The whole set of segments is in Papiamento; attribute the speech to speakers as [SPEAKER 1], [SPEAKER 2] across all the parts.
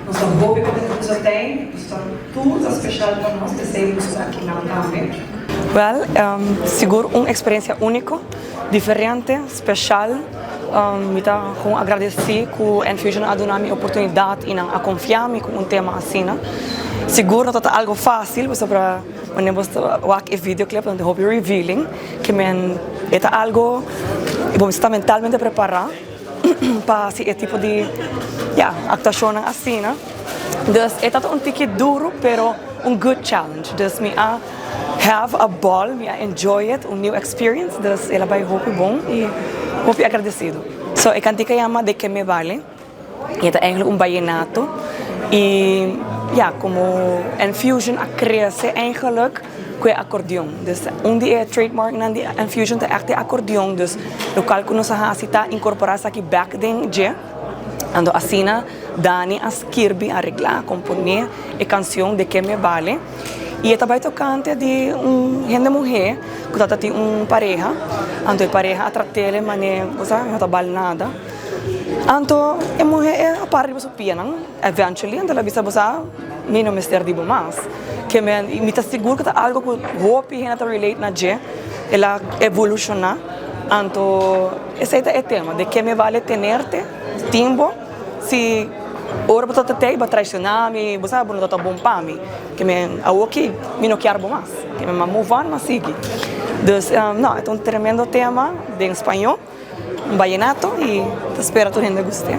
[SPEAKER 1] Nos ta hopi contento cu bo t'ey, boso ta tur ta special pa nos, p'esey boso ta aki nan tambe. Well, sigur un experiencia unico, diferente, special. Mi ta gewoon agradeci cu Enfusion a duna mi oportunidad y nan a confia mi cu un tema asina. Sigur no ta algo facil, pasobra wanneer bo ta wak e videoclip nan ta hopi revealing, ke men e ta algo bo mester ta mentalmente prepara pa haci e tipo di, ya, actuacionnan asina. Dus e ta un tiki duro pero un good challenge. Dus mi a have a ball, mi a enjoy it, un new experience, dus el a bay hopi bon y hopi agradecido. So e cantica yama De Que Me Vale y e ta eigenlijk un vallenato y ya como Enfusion a crece eigenlijk cu e acordeon. Dus un di e trademarknan di Enfusion ta echt e acordeon, dus locual cu nos a haci ta incorpora esaki bek den dje. Anto asina Dani a skirbi, areglá, komponé e kansion De Ke Me Bale i e ta bai tokante di un hende muhé ku tabata tin un pareha, anto e pareha a trat'é manera bo sa no ta bal nada. Anto e muhé a para riba su pianan eventually anto el a bisa bo sa mi no mester di bo mas. Ke men mi ta sigur ku ta algu ku hopi hende ta relate na dje, el a evolushoná. Anto esei ta e tema, de ke me vale tenerte tin bo si ora bo ta ta tei bo a traiciona mi, bo sa bo no ta ta bon pa mi, ke men awoki mi no kier bo mas, ke men m'a move on, m'a sigui. Dus no, e ta un tremendo tema den spañó, un vallenato y ta spera tur hende gust'é.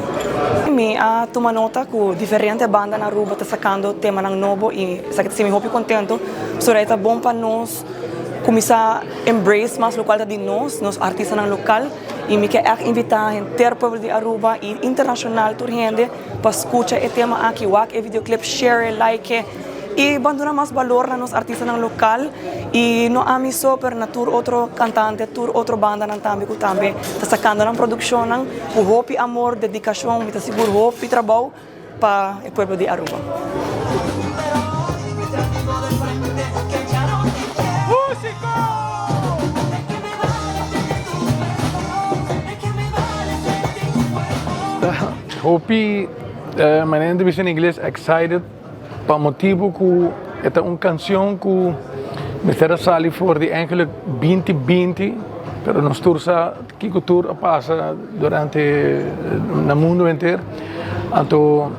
[SPEAKER 1] Mi a tuma nota ku diferente banda na Aruba ta sakando temanan nobo y esaki ta hasi mi hopi kontento, pasobra e ta bon pa nos Kuminsá embrace mas lokual ta di nos, nos artistanan lokal i mi ke ègt invitá henter pueblo di Aruba i internashonal tur hende pa skucha e tema aki, wak e videoclip, share e, like e i ban duna mas balor na nos artistanan lokal i no ami so pero na tur otro kantante, tur otro bandanan tambe ku tambe ta sakando nan produkshonnan ku hopi amor, dedikashon, mi ta sigur hopi trabou. Pa e pueblo di Aruba.
[SPEAKER 2] Hopi manera nan ta bisa na ingles excited pa motibu ku e ta un kanshon ku mester a sali for di eigenlijk binti binti pero nos tur sa Kiko tur a pasa durante na mundo henter anto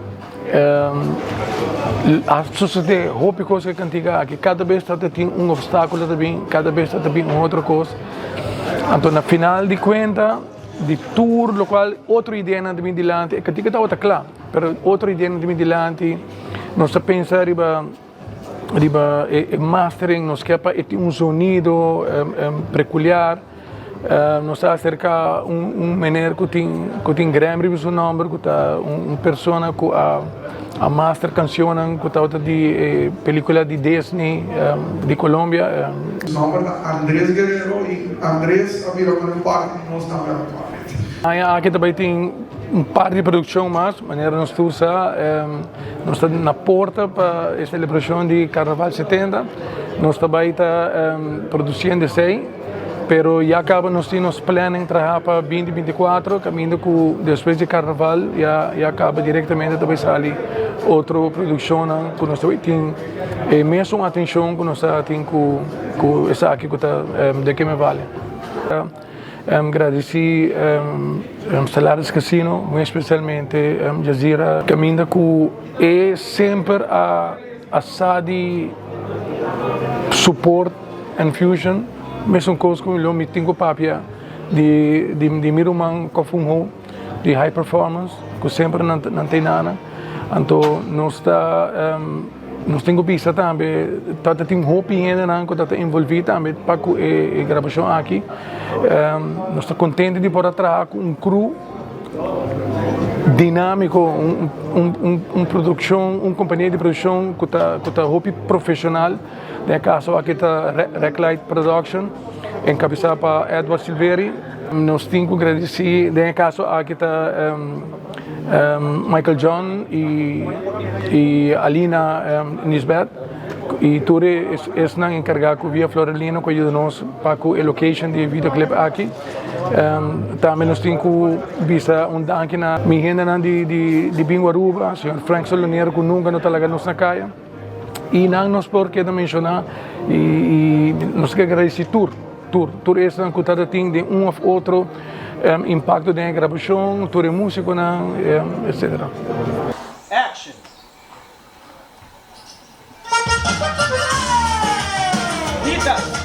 [SPEAKER 2] a sosode hopi kos ku e kantika aki kada bes ta tin un opstákulo ta bin kada bes ta bin un otro kos anto na final di kuenta di tur lokual otro ideanan ta bin dilanti e kantika tabata kla pero otro ideanan ta bin dilanti nos ta pensa riba. Riba e mastering nos ke pa e tin un zonido peculiar. Nos a acerca un meneer cu tin cu tin Grammy riba su nomber cu ta un persona cu a a master cancionnan cu tabata di e pelicula di Disney di Colombia.
[SPEAKER 3] Su nomber ta Andres Guerrero y Andres a bira un parti di nos tambe actualmente.
[SPEAKER 2] Aña aki ta bay tin un par di produccion mas, manera nos tur sa. Nos ta na porta pa e selebrashon di Karnaval 70. Nos ta bai ta produsiendo esei, pero ya kaba nos tin nos planning traha pa 2024, kaminda ku despues di Karnaval ya ya kaba direktamente ta bai sali otro produkshonnan ku nos ta bai tin e mesun atenshon ku nos ta tin ku ku esaki ku ta De Que Me Vale. Gradisí Stellaris Casino, muy especialmente Jazira caminda cu e semper a a sa di support Enfusion, mesun cos cu lo mi tin cu papia di di mi ruman Kofun Ho di High Performance cu semper nan nan ta inana, anto nos ta. Nos tin ku bisa tambe ta ta tin hopi hendenan ku ta ta envolví tambe pa ku e grabashon aki. Nos ta kontento di por a traha ku un crew dinámiko, un produkshon, un kompania di produkshon ku ta ku ta hopi profeshonal. Den e kaso aki ta Reclight Production enkabesá pa Edward Silveri. Nos tin ku gradisí den e kaso aki ta. Michael John y Alina Nisbet. I tur e esnan enkargá ku Via Floralino ku a yuda nos pa ku e location di e videoclip aki. Tambe nos tin ku bisa un danki na mi hendenan di Bingo Aruba, señor Frank Solonero ku nunka no ta laga nos na kaya. I nan nos por keda menshoná i nos ke agradesí tur, tur, tur esnan ku tabata tin den un òf otro impakto den e grabashon, tur e músikonan, etcetera.
[SPEAKER 4] Action! Rita!